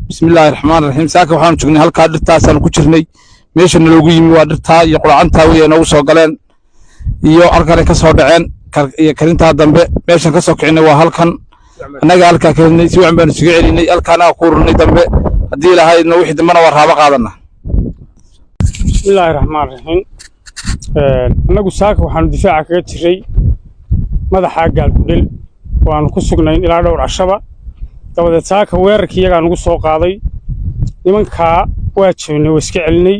Bismillaahi raxmaani raxiim. Saaka waxaanu joognay halkaa, dhirtaasaanu ku jirnay. Meesha naloogu yimi waa dhirtaa iyo quracantaa wey noogu soo galeen iyo halkanay ka soo dhaceen iyo karintaa dambe. Meeshan ka soo kicinay waa halkan, annaga halkaa karinay. Si wacan baanu isuga celinay, halkaana ku ururnay. Dambe haddii lahaydna wixii dambena waa raabo qaadana. Bismillaahi raxmaan raxiim. Annagu saaka waxaanu difaaca kaga jiray madaxa Gaalkudhel, waanu ku sugnayn ilaa dhowr cashaba. Dabadeed saaka weerarkii iyagaa nugu soo qaaday. Nimankaa waa jebinay, waa iska celinay.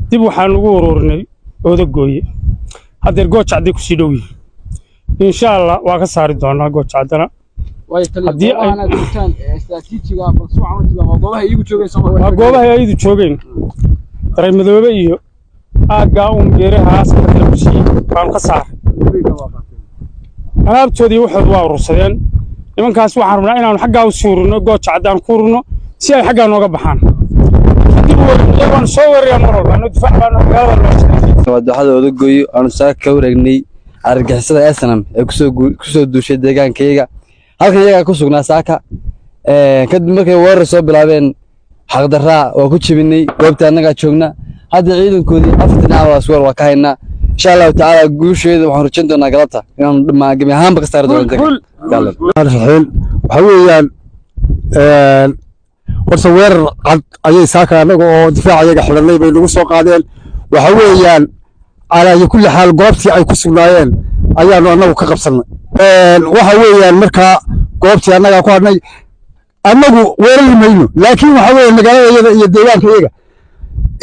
Dib waxaanu ugu ururinay Oodagooye. Haddeer Goojacday kusii dhow yihin. Insha Allah waa ka saari doonaa Goojacaddana. Waa goobahay ayadu joogeen, Daraymadoobe iyo aaggaa uun beerahaas marka lagu siiyey baanu ka saaray. Alaabtoodii waxoodu waa urursadeen nimankaas. Waxaan rabnaa inaanu xaggaa u sii ururno, Gooja Caddaan ku ururno, si ay xaggaa nooga baxaan. Kadib waanu soo weerarayaan mar walba. Anoo difaac baanu magaalada noo Waa dooxada Odagoyo. Aanu saaka ka wareegnay argagixisada SNM ee kusoo duushay deegaankayga. Halkan iyagaa ku sugnaa saaka. Kadib markay weerar soo bilaabeen xaqdarraa, waa ku jebinay goobta. Annagaa joogna hadda. Ciidankoodii afarta dhinac waa isweer, waa ka haynaa. Insha Allahu tacaala guusheeda waxaan rajayn doonaa galabta inaanu dhammaan gebi ahaanba ka saari doono. Raxiim. Waxaa weeyaan horta weerar cad ayay saaka annaga oo difaaca iyaga xidhanay bay nagu soo qaadeen. Waxa weeyaan calaa kulli xaal goobtii ay ku sugnaayeen ayaanu annagu ka qabsannay. Waxa weeyaan markaa goobtii annagaa ku hadhnay. Annagu weerari mayno, laakiin waxa weeye magaalada iyada iyo deegaanka iyaga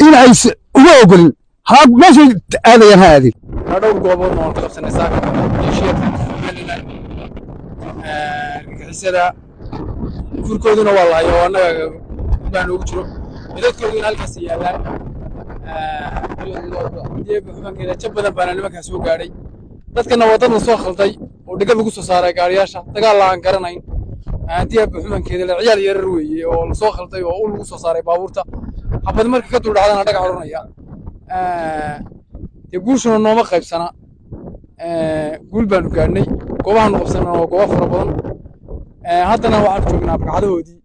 in ay uma ogolin. Ha meeshay aadayaan ha aadin. Dhowr gooboodna waan ka qabsanay saaka maleeshiyaadka Somaliland argagixisada. Furkooduna waa la hayo oo annaga baa noogu jiro. Midadkooduna halkaas yaallaan. Xubankeeda jab badan baana nimankaa soo gaadhay. Dadkana waa dad la soo khalday oo dhigad lagu soo saaray gaariyaasha, dagaal la aan garanayn. Diyaaba xubankeeda la ciyaal yarar weeye oo lasoo khalday oo ul lagu soo saaray baabuurta. Xabad marka ka dul dhacdana dhagax odhanaya. Dee guushuna nooma qaybsana. Guul baanu gaadhnay. Goobahaanu qabsanana waa goobo fara badan. Haddana waxaanu joognaa bagcadahoodii.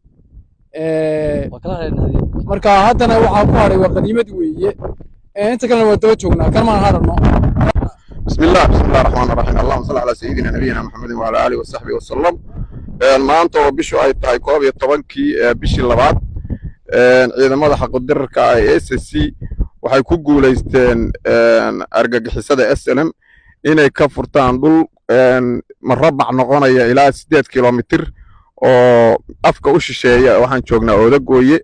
Marka haddana waxaa ku hadhay waa qaniimad weeye. Inta kalena waa daba joognaa, kan maan hadhanno. بسم الله، بسم الله الرحمن الرحيم، اللهم صل على سيدنا نبينا محمد وعلى اله وصحبه وسلم. Maanta oo bishu ay tahay 11-kii bishii labaad, ciidamada xaqudirarka ah ee SSC waxay ku guulaysteen argagixisada SNM inay ka furtaan dhul marabac noqonaya ilaa 8 kilomitir oo afka u shisheeya. Waxaan joognaa Oodagooye.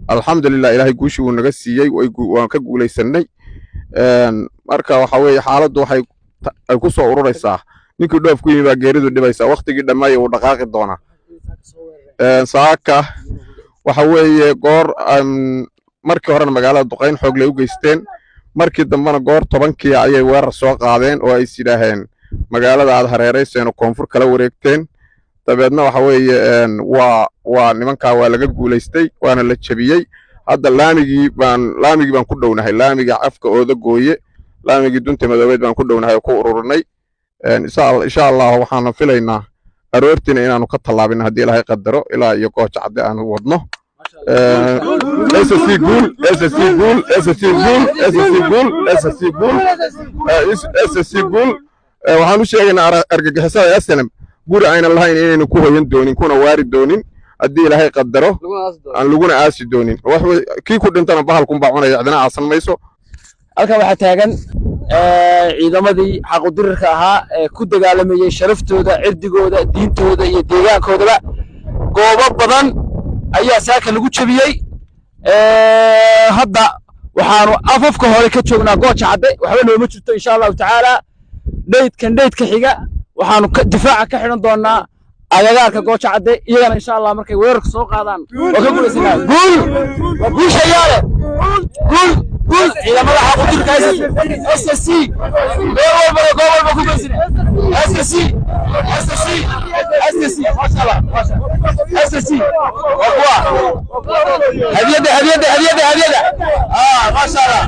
Alxamdulilah, Ilaahay guushii wuu naga siiyey, waan ka guulaysanay. Marka waxa weeye xaaladdu waxay ay ku soo ururaysaa ninkii dhoof ku yimi baa geeridu dhibaysaa. Waqtigii dhammaaya wuu dhaqaaqi doonaa. Saaka waxa weeye goor markii horena magaalada duqayn xoog lay u geysteen, markii dambena goor 10-kii ayay weerar soo qaadeen oo ay is yidhaaheen magaalada aad hareerayseen oo koonfur kala wareegteen. Dabeedna waxa weeye waa nimankaa waa laga guulaystay, waana la jebiyey. Hadda laamigii baan ku dhownahay, laamiga afka Ooda Gooye, laamigii Dunta Madoobeed baan ku dhownahay oo ku ururinay. Insha Allah waxaanu filaynaa aroortiina inaanu ka tallaabino haddii Ilaahay qadaro, ilaa iyo Gooja Cadde aanu wadno. SSC guul, SSC guul, SSC guul, SSC guul, SSC guul, SSC guul. Waxaan u sheegaynaa argagixisada SNM guri aynan lahayn inaynu ku hoyan doonin kuna waari doonin haddii Ilaahay qadaro, aan laguna aasi doonin. Kii ku dhintana bahalkunbaa cunaya, cidina aasan mayso. Halkan waxaa taagan ciidamadii xaqudirirka ahaa ee ku dagaalamayey sharaftooda, cirdigooda, diintooda iyo deegaankoodaba. Goobo badan ayaa saaka lagu jebiyey. Hadda waxaanu afafka hore ka joognaa Gooja Cadde. Waxba nooma jirto insha Allahu tacaala. Dheydkan dheydka xiga waxaanu difaaca ka xidhan doonaa agagaarka Gooja Cadde. Iyagana insha Allah markay weerarka soo qaadaan waa ka guulaysanaa. Guul, waa guusha yaale. Guul, guul ciidamada xaqudirka SSC. Meel walbana, goob walba ku geysina SSC, SSC, SSC. Maasha Allah, maasha SSC. Waa kuwa hadiyadda, hadiyadda, hadiyadda, hadiyadda. Maasha Allah.